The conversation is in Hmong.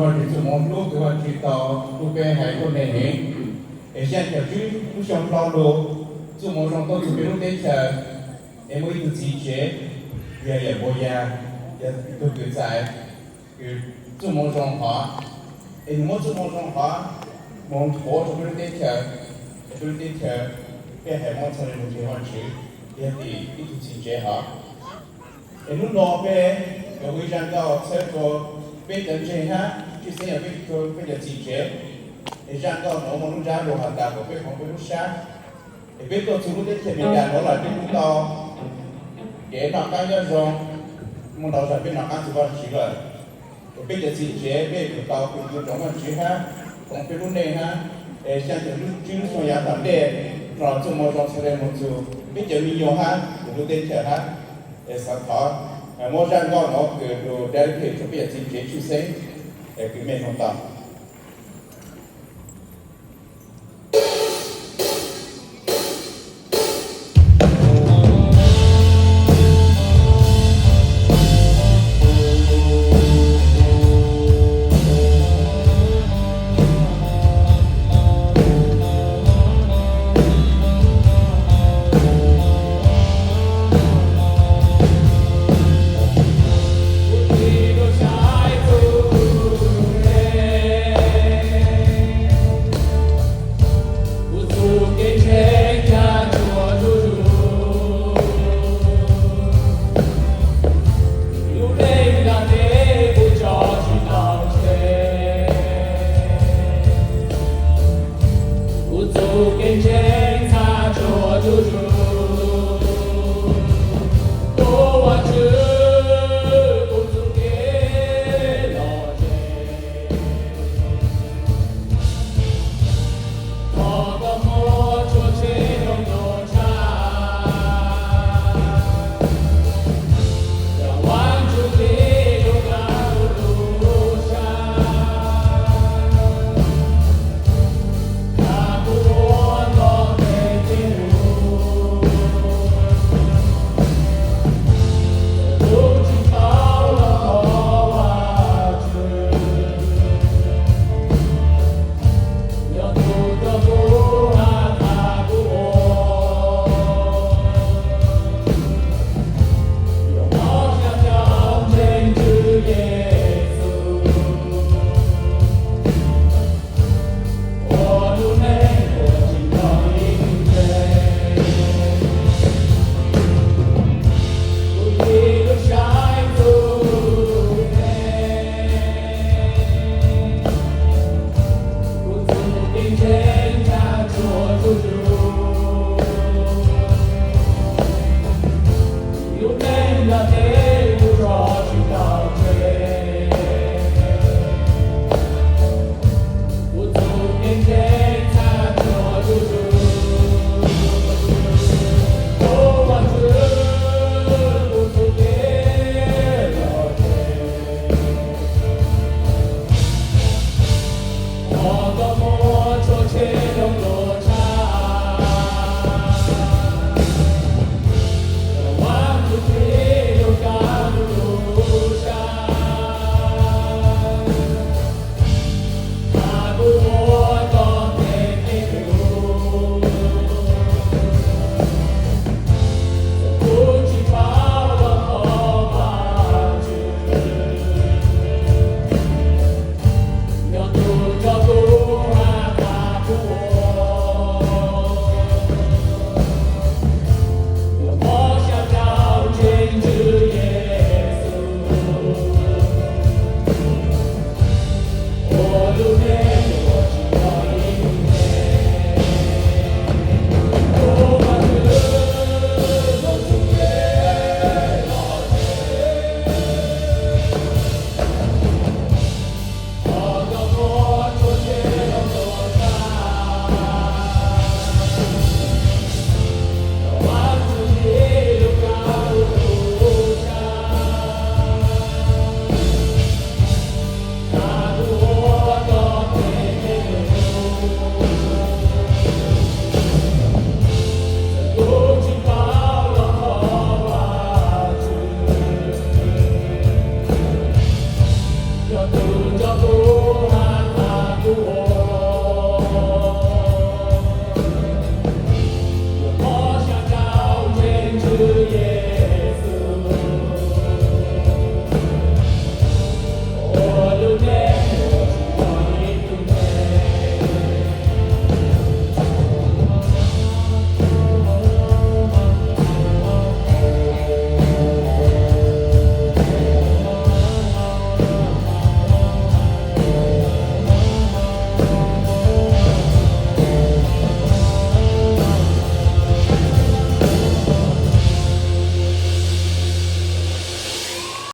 Vajtswv txoj moo hlub kws Vajtswv tau pub peb haiv tuab neeg heev, es xyaa caum tsib lub xyoo hlo lug txoj moo zoo tuaj txug peb lub teb chaws, es muaj ib tug txiv tsev, yog yawm Npau Yas, yog tug kws txais kws txoj moo zoo hov, es nwg muab txoj moo zoo hov moog thuav rua peb lub teb chaws, es peb lub teb chaws peb haiv Moob txhaj le moog ntseeg Vajtswv, yog tim ib tug txiv tsev hov. Es hnub no peb yuav ua ib zaj nkauj txhawb rua peb cov ntseeg hab tshwj xeeb yog peb, peb cov txiv tsev. Es zaj nkauj nuav muaj lub ntsab lug has tas kuas peb hloov peb lub sab, es peb tuaj txug lub teb chaws Amelikas nuav lawm peb kuj tau kev noj qaab nyob zoo, muaj ntau zag peb noj qaab txug Vajtswv lawm. Es peb cov txiv tsev peb kuj tau kws tsoom Vajtswv hab hloov peb lub neej hab, es xyaa caum tsib lub xyoo yav tom ntej, no txoj moo zoo txhaj le moog txug peb cov me nyuam hab kuv lub teb chaws hab. Es xaav thov muab zaj nkauj nuav kws lug dedicate rua peb cov txiv tsev tshwj xeeb, es kws mej noog tau.